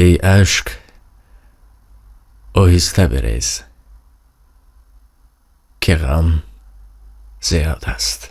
Эй ашк, оҳиста бирез, ки ғам зиёд аст.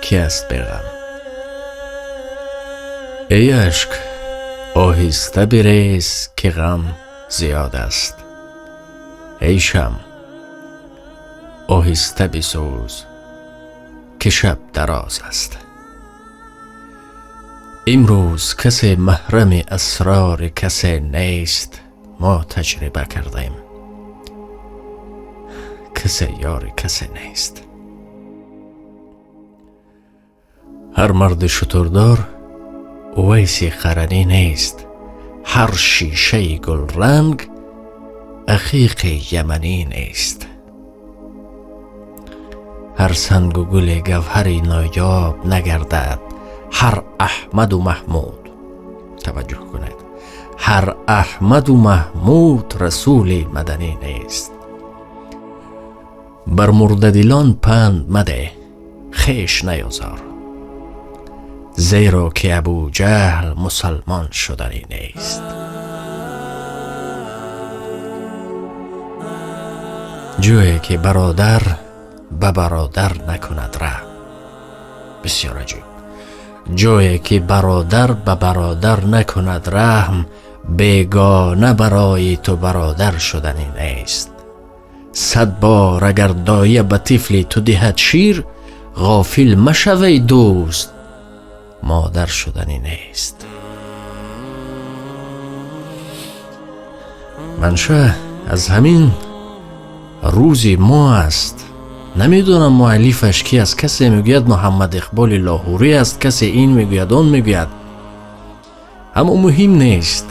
Ки аст беғам? Эй ашк, оҳиста бирез, ки ғам зиёд аст. Эй шамъ, оҳиста бисӯз, ки шаб дароз аст. Имрӯз касе маҳрами асрори касе нест. Мо таҷриба кардем, касе ёри касе нест. Ҳар марди шутурдор Увайси Қаранӣ нест. Ҳар шишаи гулранг ақиқи яманӣ нест. Ҳар сангу гули гавҳари ноёб нагардад. Ҳар Аҳмаду Маҳмуд, таваҷҷӯҳ кунед, ҳар Аҳмаду Маҳмуд расули маданӣ нест. Бар мурдадилон панд мадеҳ, хеш наёзор, зеро ки Абуҷаҳл мусалмон шуданӣ нест. Ҷое ки бародар ба бародар накунад раҳм. Бисёр аҷиб. Ҷое ки бародар ба бародар накунад раҳм, бегона барои ту бародар шуданӣ нест. 100 бор агар доя ба тифли ту диҳад шир, ғофил машав, эй дӯст, модар шуданӣ нест. Манша аз ҳамин рӯзи мо аст. Намедонам муаллифаш ки аст. Касе мегӯяд Муҳаммад Иқболи Лоҳурӣ аст, касе ин мегӯяд, он мегӯяд. Аммо муҳим нест.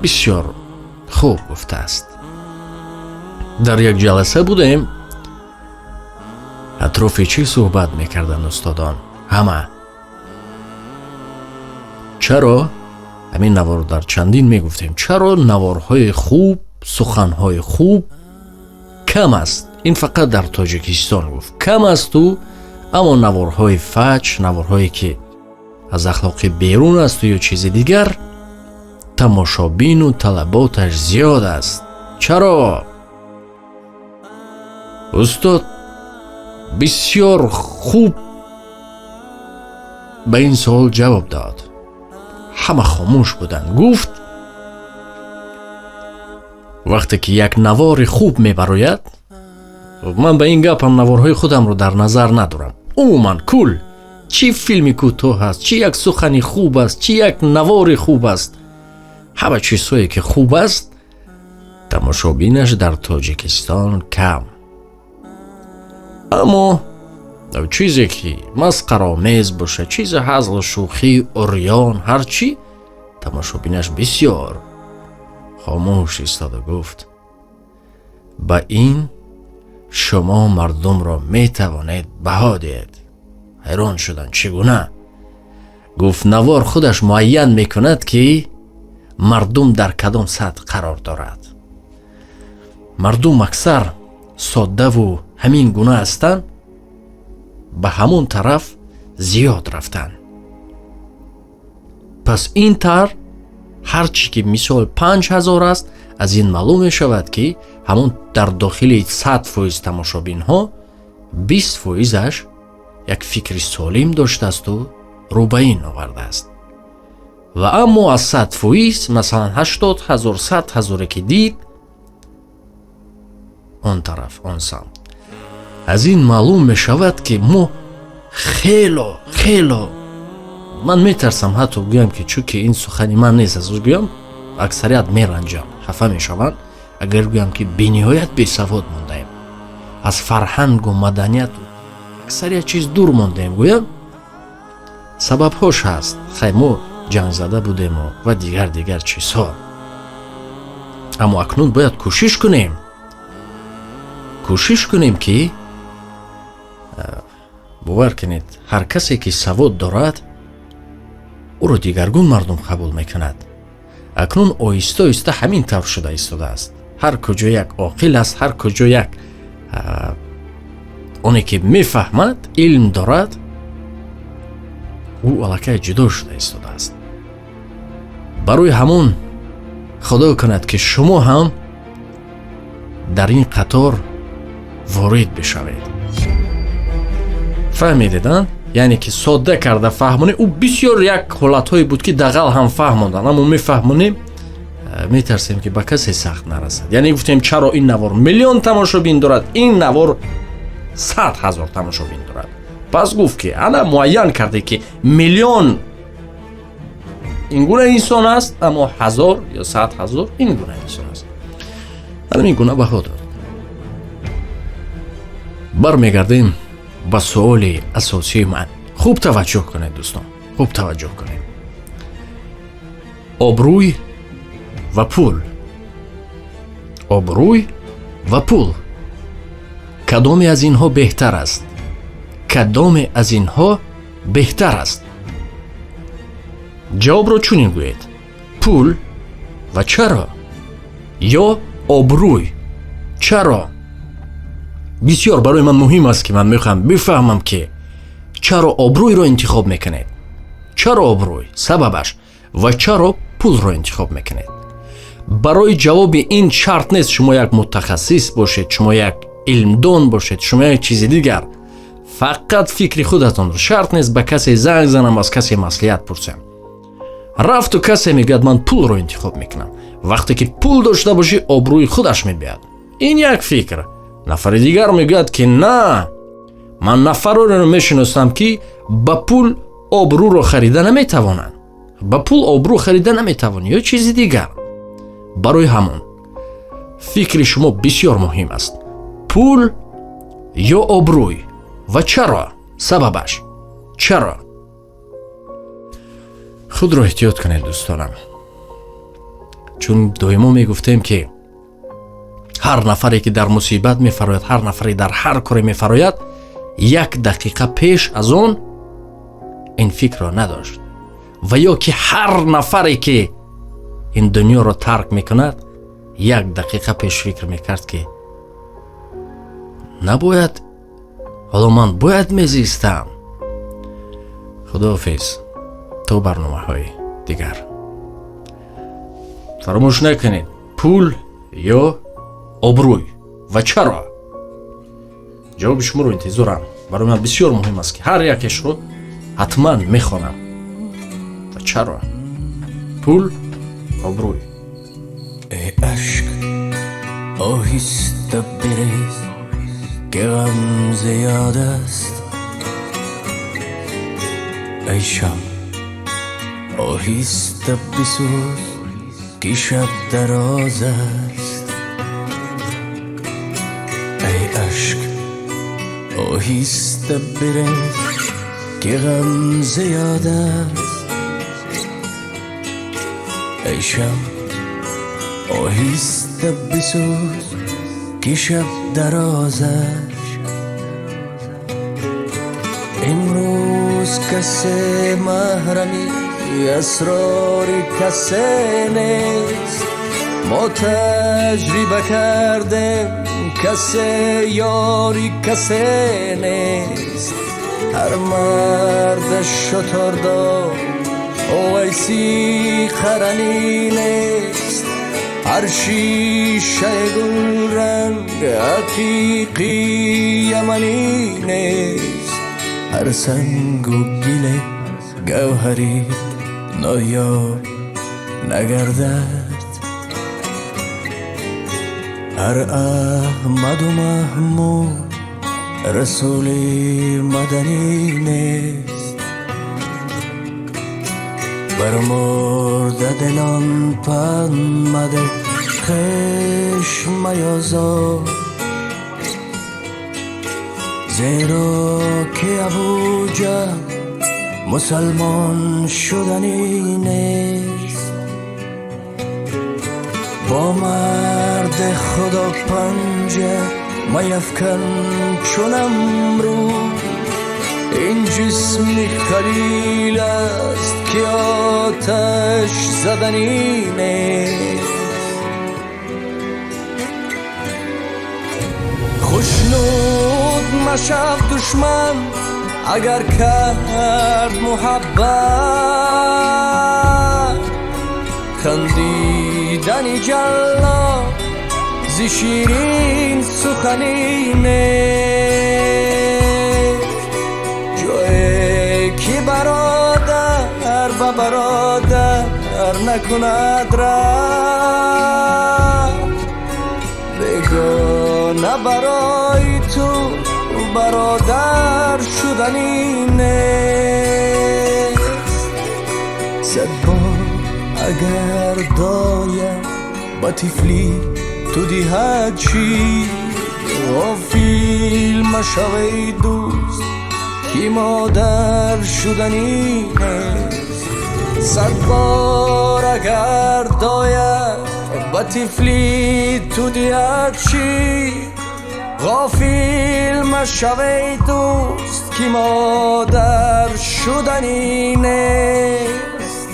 Бисёр хуб гуфтааст. Дар як ҷаласа будем, атрофи чӣ суҳбат мекарданд устодон? Ҳама. Чаро ҳамин навор дар чандин мегуфтем, чаро наворҳои хуб, суханҳои хуб кам аст? Ин фақат дар Тоҷикистон гуфт кам асту, аммо наворҳои фаҷ, наворҳое ки аз ахлоқи берун асту ё чизи дигар, тамошобину талаботаш зиёд аст. Чаро? Устод бисёр хуб ба ин суол ҷавоб дод. Ҳама хомӯш буданд. Гуфт, вақте ки як навори хуб мебарояд, ман ба ин гапам наворҳои худамро дар назар надорам, умуман кул, чӣ филми кӯтоҳ аст, чӣ як сухани хуб аст, чӣ як навори хуб аст, ҳама чизҳое ки хуб аст, тамошобинаш дар Тоҷикистон кам. Аммо чизе ки масқаромез бошад, чизи ҳазлу шӯхӣ, урён, ҳар чӣ, тамошобинаш бисёр. Хомӯш истода гуфт, ба ин шумо мардумро метавонед баҳо диҳед. Ҳайрон шуданд, чӣ гуна? Гуфт, навор худаш муайян мекунад, ки мардум дар кадом сатҳ қарор дорад. Мардум аксар соддаву ҳамин гуна ҳастанд, ба ҳамон тараф зиёд рафтанд. Пас ин тавр ҳар чӣ ки мисол 5000 аст, аз ин маълум мешавад, ки ҳамон дар дохили 100% тамошобинҳо 20%-аш як фикри солим доштасту рӯ ба ин овардааст. Ва аммо аз 100%, масалан, 80 000, 100 000-е ки дид, он тараф, он самт. Аз ин маълум мешавад, ки мо хело, хело, ман метарсам ҳатто гӯям, ки чунки ин сухани ман нест, аз гӯям аксарият меранҷанд, хафа мешаванд, агар гӯям ки бениҳоят бесавод мондаем, аз фарҳангу маданияту аксарият чиз дур мондаем, гӯям сабабҳош ҳаст. Хай, мо ҷангзада будему ва дигар дигар чизҳо. Аммо акнун бояд кӯшиш кунем, кӯшиш кунем, ки бовар кунед, ҳар касе ки савод дорад, ӯро дигаргун мардум қабул мекунад. Акнун оҳиста оҳиста ҳамин тавр шуда истодааст. Ҳар куҷо як оқил аст, ҳар куҷо як оне ки мефаҳмад, илм дорад, ӯ аллакай ҷудо шуда истодааст. Барои ҳамон Худо кунад, ки шумо ҳам дар ин қатор ворид бишавед. Фаҳмидед, а? Яъне ки содда карда фаҳмонем, ӯ бисёр як ҳолатҳое буд, ки дағал ҳам фаҳмондан, аммо мефаҳмонем, метарсем, ки ба касе сахт нарасад. Яъне гуфтем, чаро ин навор миллион тамошобин дорад, ин навор 100 000 тамошобин дорад? Пас гуфт, ки ана муайян карде, ки миллион ин гуна инсон аст, аммо ҳазор ё 100 000 ин гуна инсон аст. Ҳамин гуна баҳо дод. Бармегардем ба суоли асосии ман. Хуб таваҷҷӯҳ кунед, дӯстон, хуб таваҷҷӯҳ кунед. Обрӯй ва пул, обрӯй ва пул, кадоме аз инҳо беҳтар аст? Кадоме аз инҳо беҳтар аст? Ҷавобро чунин гӯед: пул ва чаро ё обрӯй, чаро? Бисёр барои ман муҳим аст, ки ман мехоҳам бифаҳмам, ки чаро обрӯйро интихоб мекунед, чаро обрӯй, сабабаш, ва чаро пулро интихоб мекунед. Барои ҷавоби ин шарт нест шумо як мутахассис бошед, шумо як илмдон бошед, шумо як чизи дигар. Фақат фикри худатонро. Шарт нест ба касе занг занам, аз касе маслиҳат пурсам. Рафту касе мегӯяд: «Ман пулро интихоб мекунам, вақте ки пул дошта бошӣ, обрӯи худаш мебиёд». Ин як фикр. Нафари дигар мегӯяд, ки на, ман нафарореро мешиносам, ки ба пул обрӯро харида наметавонанд, ба пул обрӯ харида наметавонӣ ё чизи дигар. Барои ҳамон фикри шумо бисёр муҳим аст: пул ё обрӯй ва чаро, сабабаш чаро. Худро эҳтиёт кунед, дӯстонам, чун доимо мегуфтем, ки ҳар нафаре ки дар мусибат мефарояд, ҳар нафаре дар ҳар коре мефарояд, як дақиқа пеш аз он ин фикрро надошт ва ё ки ҳар нафаре ки ин дунёро тарк мекунад, як дақиқа пеш фикр мекард, ки набояд, ҳоло ман бояд мезистам. Худоҳофиз, то барномаҳои дигар. Фаромӯш накунед: пул ё обрӯй ва чаро? Ҷавоби шуморо интизорам. Барои ман бисёр муҳим аст, ки ҳар якешро ҳатман мехонам. Ва чаро пул, обрӯй? Эй ашк, оҳиста бирез, ки ғам зиёд аст. Эй шамъ, оҳиста бисӯз, ки шаб дароз аст. Эй ашк, оҳиста бирез, ки ғам зиёд аст. Эй шамъ, оҳиста бисӯз, ки шаб дароз аст. Имрӯз касе маҳрами асрори касе нест. Мо таҷриба кардем, касе ёри касе нест. Ҳар марди шутурдор Увайси Қаранӣ нест, ҳар шишаи гулранг ақиқи яманӣ нест, ҳар сангу гиле гавҳари ноёб нагардад, ҳар Аҳмаду Маҳмуд расули маданӣ нест. Бар мурдадилон панд мадеҳ, хеш меозор, зеро ки Абуҷаҳл мусалмон шуданӣ нест. Бо марди Худо панҷа маяфкан чун Намруд. Ин ҷисми халил аст, ки оташ заданӣ нест. Хушнуд машав душман агар кард муҳаббат. Хандидани ҷаллод зи ширин сухани нест. Ҷое ки бародар ба бародар накунад раҳм, бегона барои ту бародар шуданӣ нест. Сад бор агар доя ба тифли ту диҳад шир, ғофил машав, эй дӯст, ки модар шуданӣ нест. Сад бор агар доя ба тифли ту диҳад шир, ғофил машав, эй дӯст, ки модар шуданӣ нест.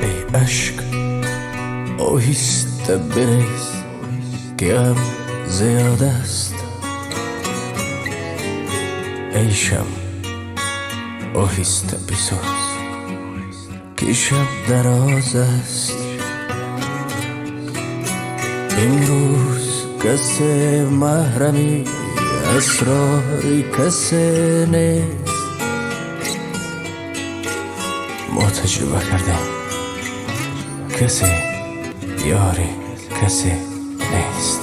Эй ашк, оҳиста бирез, ки ғам зиёд аст. Эй шамъ, оҳиста бисӯз, ки шаб дароз аст. Имрӯз касе маҳрами асрори касе нест. Мо таҷриба кардем, касе ёри касе нест.